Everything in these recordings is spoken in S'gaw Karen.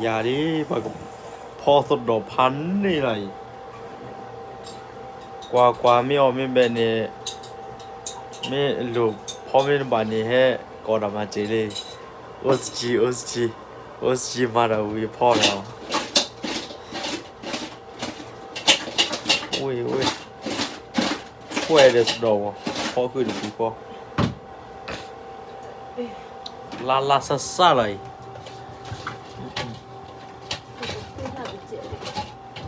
ယၤဒ် ပှၤကဖီသဒီးဖးန့ၢ်လီၤအံၤ, ကွၢ်ကွၢ်မ့ၢ်အီၣ်မ့ၢ်ဘဲန့ၣ်, မ့ၢ်လိၣ်ဖီမ့ၢ်တဘၣ်န့ၣ် ဟဲကိးတၢ်မၤစၢၤလံ, အိၣ်စကံ အိၣ်စကံ, အိၣ်စကံမၤတၢ်ဝံၤဖီလီၤ. ဝ့ၢ်ဝ့ၢ်, ကွဲးဒီးသဒီးဝဲ, ဖီဃုာ်တပူၤဃီ, လါလါဆါဆါလီၤအံၤ,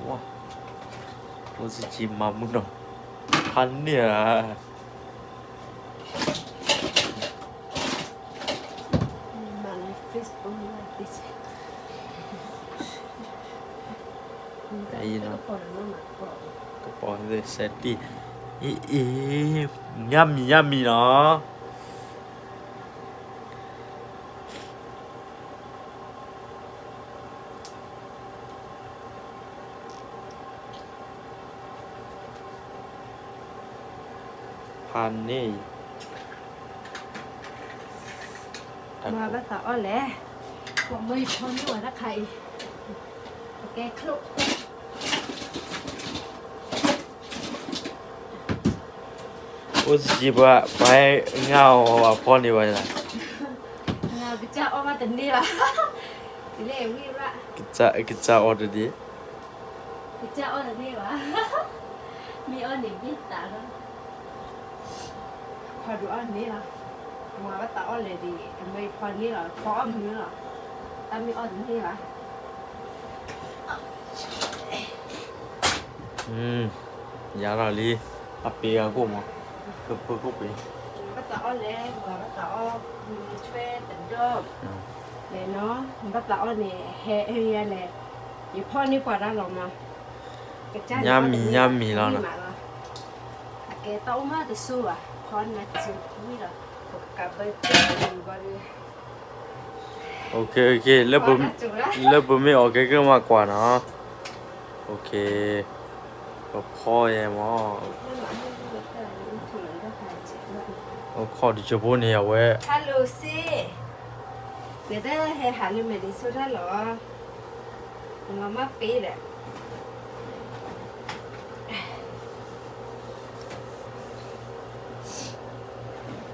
ဝါ, အိၣ်စကံမၤမုၢ်နီၤ, ဖးန့ၢ်ဧါ. ကပီၤသ့စဲတံၢ်, အံၤအံၤ, ညါမံၤညါမံၤနီၤ. ဖးန့ၢ်အံၤ, မၤဘၣ်သးအီၣ်လဲၣ်, ပှၤမၢယဖီန့ၢ်ဝဲတၢ်ခါအံၤ, ပကဲချိၣ် အိၣ်စကံပှၤ ပှၤဟဲငါအီၣ်ဝဲဖီန့ၢ်ဘၣ်, ကစၢ်အီၣ်ဘၣ်တန့ၢ်ဘၣ်, ကစၢ်အီၣ်တဒံး, ကစၢ်အီၣ်တန့ၢ်ဘၣ်, မ့ၢ်အီၣ်န့ၣ်မ့ၢ်သးလီၤ. ဖီဒုးအီၣ်န့ၣ်လီၤ, မၤဘၣ်သးအီၣ်လဲၣ်ဒံး အမၢဖီန့ၢ်လီၤ ဖီအီၣ်မနုၤလီၤ, တၢ်မ့ၢ်အီၣ်တန့ၢ်ဘၣ်. ယၤထီၣ်လံ, အပ့ၤဂၤကိၣ်မး, ကပၢၤကိၣ်ပ့ၤ, ဘၣ်သးအီၣ်လဲၣ် မၤဘၣ်သးအီၣ်, မ့ၢ်ဆွဲတဒီ, လဲၤနီၤ, ဘၣ်သးအီၣ်န့ၣ် ဟဲအၢယၤလဲၣ်, ယဖီန့ၢ်ပှၤဒၣ်လီၤမး, ကစၢ်ညါမံၤညါမံၤလီၤနီၤ. အကဲတၢ်အိၣ်မးတစိၢ်ဘၣ်, ဖီနၤစံးဝံၤဒီး, ပကကးဘၢတၢ်ဘၣ်ဒီး, လၢပမ့ၢ်အီၣ်ကဲကၢမၤကွၢ်နီၤ, ပဖီယဲမး, ခီၣ်တကၢဖိန့ၣ်အဝဲ, ဟဲလီၤစ့, နတဟဲဟးလၢမဲာ်ဒံးဆိတၢ်လီၤ. မၤမၤပ့ၤဒီး,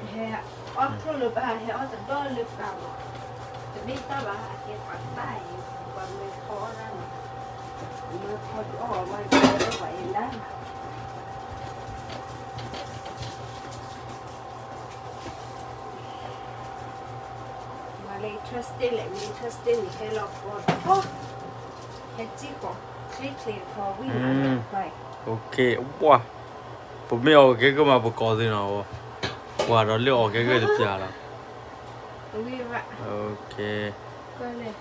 ဟဲအီၣ်ချိၣ်လၢပဟး ဟဲအီၣ်တဒီလၢပှၤမး, တမ့ၢ်တၢ်ဘၣ် အကဲပှၤတၢ်အံၤ, ပှၤမၢဖီအီၣ်ဒၣ်မး, မၢဖီဒုးအီၣ်ဝဲပှၤအံၤဒၣ် မၤလၢ interesting လဲၣ်, မ့ၢ် interesting န့ၣ် ဟဲလီၤကီး, ဟဲစံၣ်ဃီ, ချ့ချ့ကီးဝံၤမး, ပှၤ, ပမ့ၢ်အီၣ်ကဲကၢမး ပကိးသ့နီၤ, ပှၤဒီးလၢအီၣ်ကဲကၢတပျၢ်လီၤ, ဝံၤဘၣ်, ကလဲၣ်